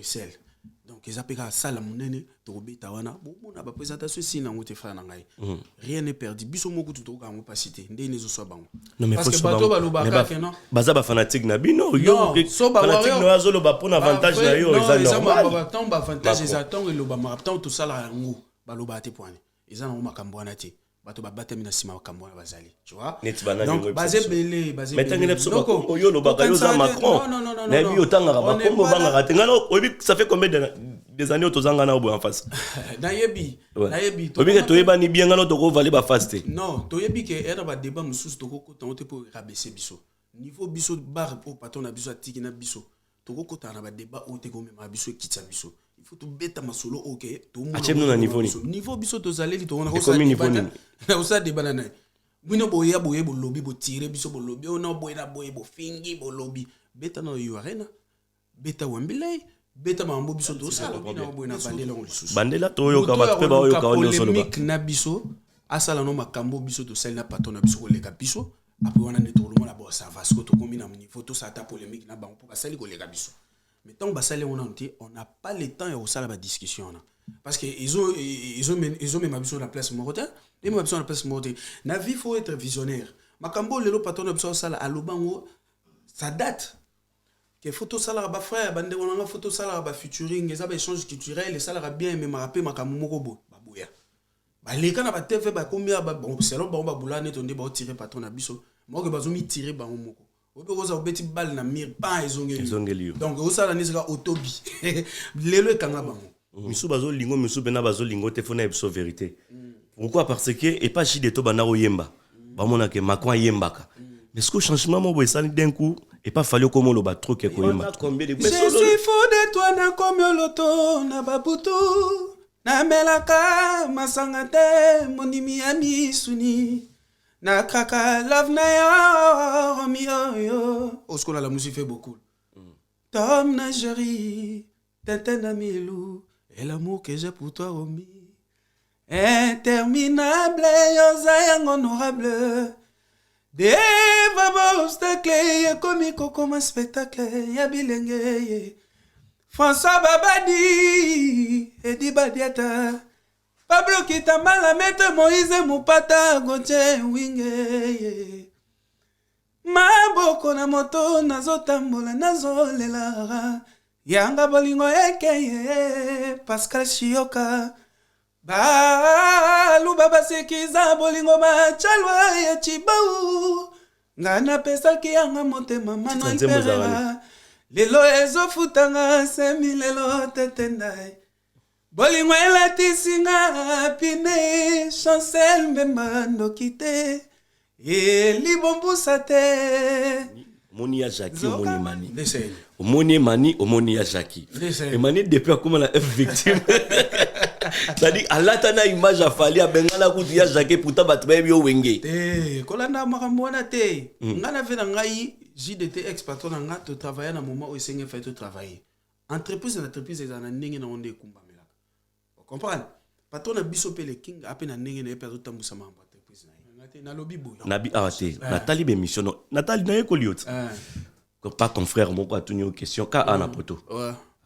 Bruxelles. Donc eza mpe kaka sala monene, tokobeta wana. Bomona baprésentation esili nango te, frère na ngai. Rien n'est perdu. Biso moko kutu tokoka yango mpasi te, ndenge ezoswa bango. Non, mais parce faut que so bato balobaka ke non. Baza bafanatique na bino. Yo Non, so ba fanatique warrior- no azoloba mpona avantage na yo, eza normal. Ntango baavantage eza, ntango elobamaka, ntango tosalaka yango, balobaka te. Poane eza nango makambo wana te. Bato babatami na nsima makambo wana bazali, tu vois. Neti banani? Donc Yango baza biso. ebele, baza Mais tangela biso Noko, bakombo. Yo olobaka yo oza kokanisa te- Macron. Non, non, non, non, Nayebi non. otangaka On n'est bakombo, pas là. obangaka te. Ngai oyebi, ça fait combien des années oyo tozanga na boye en face? Nayebi. Nayebi. Oyebi ke toyebani bien. Ngai no tokovale baface te. Non, toyebi ke era badébat mosusu tokokota yango te mpo rabaisser biso niveau. Biso bar oyo patron na biso atiki na biso, tokokotaka na badébat oyo te komemaka biso, ekitisa biso. Il faut tobeta masolo oyo ke tomona. Atie bino na niveau nini? Niveau biso tozaleli. Ekomi niveau nini? Nakosala débat na nani? Bino boya boye, bolobi, botire biso, bolobi oyo na boye na boye, bofingi, bolobi. Beta na yo arena, beta Wembley, beta makambo biso tosala bino boye na bandela yango lisusu. Bandela toyoka, bato mpe baoyoka oyo nyonso oloba. Polémique na biso, asala no makambo biso tosali na patron na biso koleka biso. Après wana nde tokolomona: bon, ça va, siko tokomi na niveau tosala ta polémique na bango mpo basali koleka biso. Mais ntango basali yango nano te, on n'a pas le temps ya kosala badiscussion wana, parce que ezomema biso na place moko te, emema biso na place moko te. Na vie, faut être visionnaire. Makambo oyo lelo patron na biso asala, aloba yango, ça date, ke faut tosalaka bafrère, bandeko na nga, faut tosalaka bafeaturing, eza baéchange culturel, esalaka bien, ememaka mpe makambo moko boye. Baboya, baleka na batv, bakomi ya bon, selon bango babula neti nde baotire patron na biso moko, bazomitire bango moko. Oyebi, okoza obeti balle na mur, pan, ezongeli. Ezongeli yo. Donc osala neti kaka otobi lelo ekanga bango. Misu bazolingo, misu mpena bazolingo te. Fo na biso vérité. Pourquoi? Parce que epa Shide to banda koyemba, bamonake Macron ayembaka, mais ce que changement moko boye esali d'un coup epa Fally, okoma oloba trop ke koyemba. Je suis fou de toi, nakomi oloto na babutu, namelaka masanga te, mondimi ya misuni, nakaka love na yo, Romi oyo osikola la musique fait beaucoup. Tom na Jerry, Tintin na Milou, et l'amour que j'ai pour toi, Romi, interminable. Yoza yango honorable deva baobstacle ekomi kokoma spectacle ya bilenge ye. François Babadi, Edi Badiata, Pablo Kitambala, Maître Moïse Mopata, Gotie Winge. Maboko na moto, nazotambola, nazolela yanga bolingo ekeye. Pascal Shioka, baluba basekiza bolingo, bachalwa ya Cibau, nga napesaki yanga motema. Manuel Nzembo ezalaka. Perera, lelo ezofutanga semi, lelo tete ndai bolingo elatisinga pine. Chancel Mbemba, ndoki te, elibombusa te. Omoni ya Jacki, omoni Emani. Ndeseni. Omoni Emani, omoni ya Jacki. Ndeseni. Emani depuis akóma na F Victime, c'est-à-dire alata na image ya Fally, abengana kutu ya Jacki, pourtant bato bayebi yo Wenge. Te, kolanda makambo wana te. Ngai na ve na ngai JDT, ex patron na nga, totravaille na moment oyo esenge fai totravaille. Entreprise na entreprise ezala na ndenge nango nde ekumbamelaka, ocomprendre? Patron na biso mpe le King ape na ndenge na ye mpe azotambusa makambo entreprise na ye. Nga te, nalobi boye. Nabi awa te, natali bémission no, natali, nayekoli yo ti. Pas confrère moko atuni yo question ka a na poto.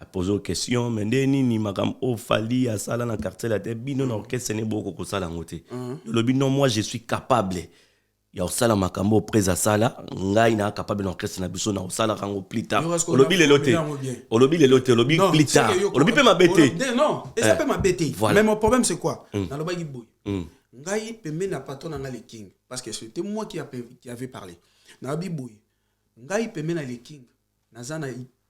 Apose yo question, mais nde nini makambo oyo Fally asala na quartier la te, bino na orchestre ne boko kosala yango te? Olobi: non, moi je suis capable ya kosala makambo oyo prese asala, ngai na capable na orchestre na biso na kosalaka yango plus tard. Yo, parce que Olobi lelo te. on a yango bien. Olobi lelo te, olobi Non, plus c'est tard. que yo- Olobi mpe mabe te. Non, eza mpe mabe te. Voilà. Mais mon problème, c'est quoi? Nalobaki boye: ngai pembeni na patron na ngai le King, parce que c'était moi qui avait parlé, nalobi boye: ngai pembeni na le King, naza na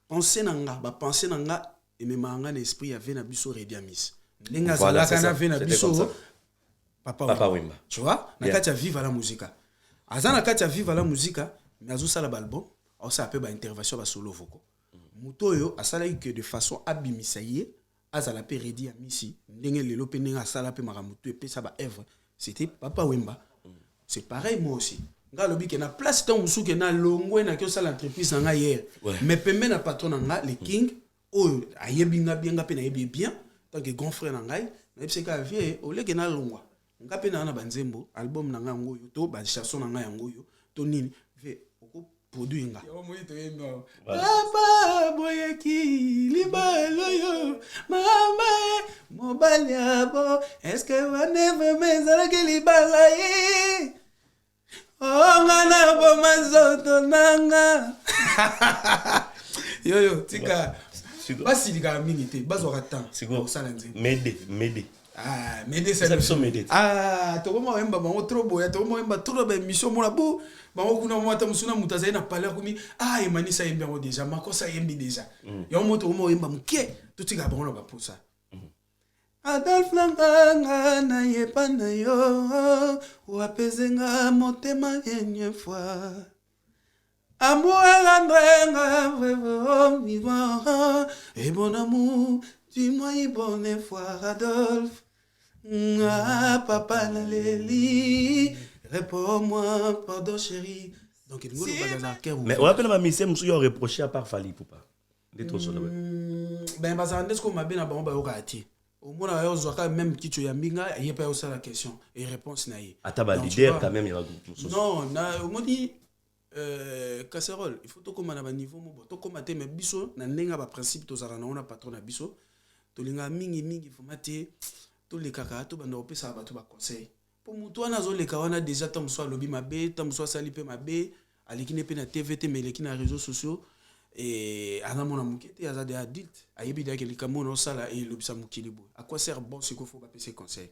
pensée na nga, bapensée na nga ememaka nga na esprit ya ve na biso Rediamis, ndenge azalaka na ve na biso Papa, Papa Wemba. Tu vois, na kati ya Viva la Musica, aza na kati ya Viva la Musica, mais azosala baalbum, aosala mpe baintervention, basolo vocaux. Moto oyo asalaki que de façon abimisa ye, azala mpe Redi ya misi, ndenge lelo mpe ndenge asala mpe makambo to epesa baœuvre, c'était Papa Wemba. C'est pareil, moi aussi, nga alobi ke na place ntango mosusu ke nalongwe, naki osala entreprise na ngai hier, mais pembe na patron na nga le King, oyo ayebi nga bien, nga mpe nayebi ye bien tant que grand frère na ngai, nayebisi kaka: vie oleke nalongwa, nga mpe naa na banzembo, album na ngai yango oyo, to bachanson na ngai yango oyo, to nini, vie okoproduire nga. Papa boyeki libalo. Mama mobali abo, est-ce wana vraiment ezalaki libala ye? Onga na boma nzoto nanga yoyo, tika. Basilikaka mingi te, bazwaka temps kosala nzembo. Mede, mede. Ah, mede. Eza biso mede. Ah, tokoma oyemba bango trop boya, tokoma oyemba trop na baémission, mona bu bango kuna mwa ata mosu na moto azali na palais kumi. Ah, Emanisi ayembi yango déjà, Makosa ayembi déjà yango mo. Tokoma oyemba moke, totikaka bango na baposa. Adolphe nanganga nayepa na yo, wapezenga motema enye fois. Amour rendrait vraiment vivant. Et bon amour, dis-moi une bonne fois, Adolphe. Ah, papa Naleli, réponds-moi, pardon chéri. Donc, il y a Mais on appelle ma mission, mosusu yo reproché à part Fally Ipupa nde tosola. Ben, bazala nde sikoyo mabe na bango, bayokaka te. Omona yo ozwaka même kicho ya mbinga, ye mpe ayosala question et réponse na ye. Ata baleader quand même ya bagroupe mosusu. Non, na omoni casserole, il faut tokóma na baniveau mo bo tokóma te. Mais biso na ndenge ya baprincipe tozalaka nango na patron na biso, tolingaka mingimingi vraiment te tolekaka, tobanda kopesaka bato baconseil, mpo motu wana azoleka wana déjà, ta mosusu alobi mabe, ta mosusu asali mpe mabe, aleki ne mpe na TV te, mais eleki na réseaux sociaux. E aza mwana moke te, aza de adulte, ayebi deyake likambo oyo osala elobisa mokili boye. À quoi sert bon sikoyo faut bapesa conseil?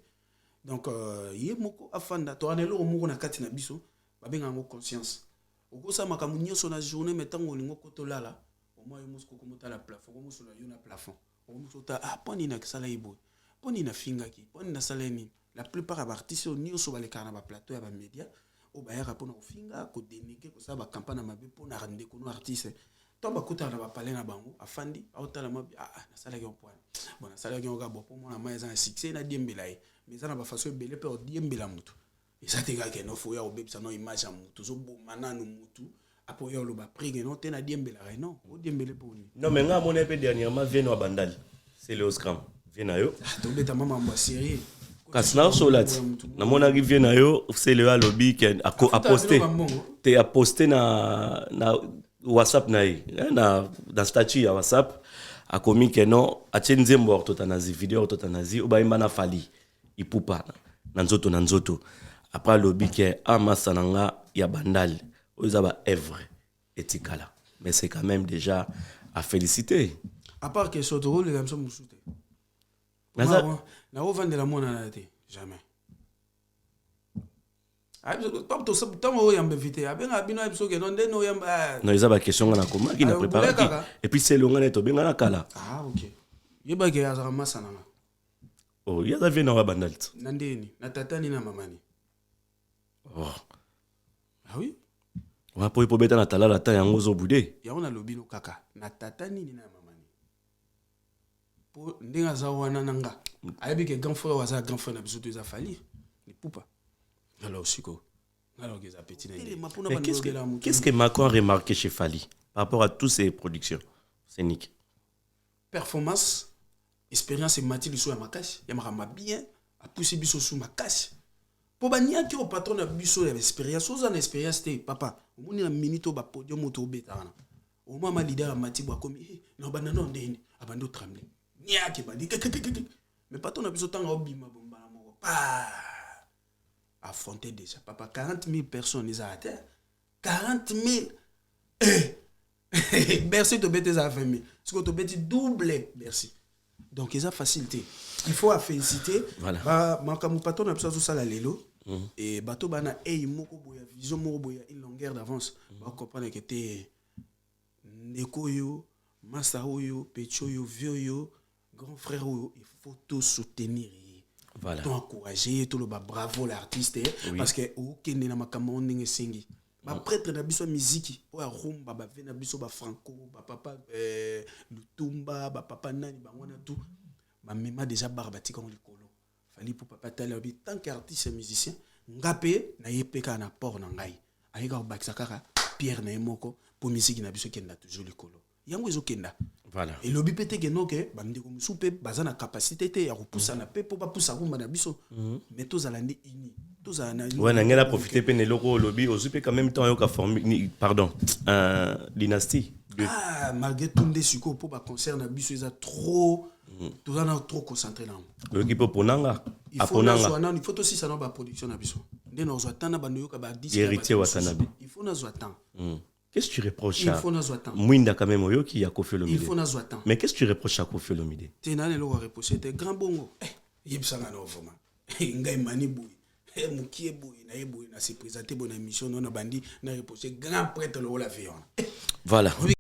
Donc ye moko afanda. Toza na eloko moko na kati na biso, babenga yango conscience. Okosala makambo nyonso na journée, mais ntango olingi okota olala, omwa yo mosuku okomotala plafond, okomosola yo na plafond, okomoso ah, mpo nini akisala ye boye? Mpo nini afingaki? Mpo nini asala ye nini? La plupart ya baartiste oyo nyonso balekaka na baplateau ya bamédia, oyo bayaka mpona kofinga, kodénigrer, kosala bacampagne ya mabe mpona ndeko no artiste, to bakutana na bapalais na bango, afandi, aotala mwa: ah, ah, nasalaki yango pwani bon, nasalaki yango kaka bo mpo mwana mai eza na succès, nadiembela ye. Mais eza na bafaçon ebele mpe odiembela motu. Eza te kaka eno fo ya kobebisa no image ya motu, ozoboma nanu motu, apo oya oloba prige no te, nadiembelaka ye. Non, odiembele mpo nini? Non, mais nga amoni mpe dernièrement vie no ya Bandali, c'est Léo Scram, vie na yo. Ah, tobeta mwa mambo ya série. Kasi naosola ti namonaki vie na yo Celeo alobi ke aposte te, aposte na WhatsApp na ye, na statut ya WhatsApp, akomi ke non, atie nzembo ya Ortota Nazi, video ya Ortota Nazi oyo bayemba na Fally Ipupa na nzoto na nzoto. Après alobi ke amasa na nga ya Bandal oyo eza baœuvre etikala. Mais c'est quand même déjà à féliciter. À part question, tokolela biso mosusu te. Nakovandela mwana na te, jamais. Ntango oyamba invité, abengaka bino, ayebi soki no ndeni oyamba. Non, eza baquestion nga nakomaki na préparaki, et puis selonga nde tobenga na kala. Ah ok, yebaki azalaka masa nanga. Oh, ye aza vie na oyo Bandali ti. Na ndeni na tata ni na mamani. Oh. Ah oui. Wana mpo po beta na talala ta yango ozobude. Yango nalobi no kaka na tata nini na mamani, mpo ndenge aza wana na nga, ayebi ke grand frère oyo aza grand frère na biso to eza Fally Ipupa. Alors sikoyo alors eza petit na ye. Qu'est-ce que Macron a remarqué chez Fally par rapport à toutes ses productions scéniques? Performance, expérience emati liso ya makasi ya makambo ya bien, apusi biso su makasi mpo baniaki oyo patron na biso ya expérience. Oza na expérience te, papa. Omoni na minute oyo bapodium oyo toobeta wana, omama leader amati bo akomi na banda no ndeni abandi otremble, niaki ebandi kekekeke. Mais patron na biso, ntango obima bombala moko pa affronter déjà, papa, 40 000 personnes ezala te, 40 000. Eh! Bercy tobeti eza 20 000, sikoyo tobeti double Bercy, donc eza facile te. Il faut aféliciter. Makambo patron na biso azosala lelo, e bato bana ei moko boye ya vision moko boye ya une longueur d'avance, bacomprendre ke te, ndeko oyo, masa oyo, petit oyo, vieux oyo, grand frère oyo, il faut to soutenir ye, to encourager ye, toloba bravo l'artiste, parce que okende na makambo yango ndenge esengi. Baprêtre na biso ya miziki oyo arumba, bave na biso bafranco, bapapa Lutumba, bapapa nani, bango wana tout bamema déjà bar, batikango likolo. Fally mpo papa tali alobi tant que artiste musicien, nga mpe naye mpe kaka na port na ngai, ayeka kobakisa kaka pierre na ye moko mpo miziki na biso ekenda toujours likolo. Yango ezokenda. Elobi mpe te ke noke bandeko mosusu mpe baza na capacité te ya kopusana mpe mpo bapusa rumba na biso, mais tozala nde uni, tozala na Ouais, na ngai na profité mpe na eloko oyo olobi, ozwi mpe quand même temps oyoka formule, pardon, Dynastie. Ah, malgré tout nde sikoyo mpo baconcert na biso eza trop. Toza na trop concentré na yango. Oyoki mpe ponanga. Il faut nazwa nano, il faut tosisa nano baproduction na biso, nde nazwa temps na bando yoka badisque. Héritier Watanabe. Il faut nazwa temps. Qu'est-ce que tu reproches Il à faut nazwa temps. Mwinda quand même, oyoki ya Koffi Olomide. Il faut nazwa temps. Mais qu'est-ce que tu reproches à Koffi Olomide? Te, nani eloko areproche te, grand bongo. Yebisanga na vraiment ngai mani boye, mokie boye na ye boye, na se présente boye na émission no na bandi na reproche grand prêtre lokola vie wana. Voilà.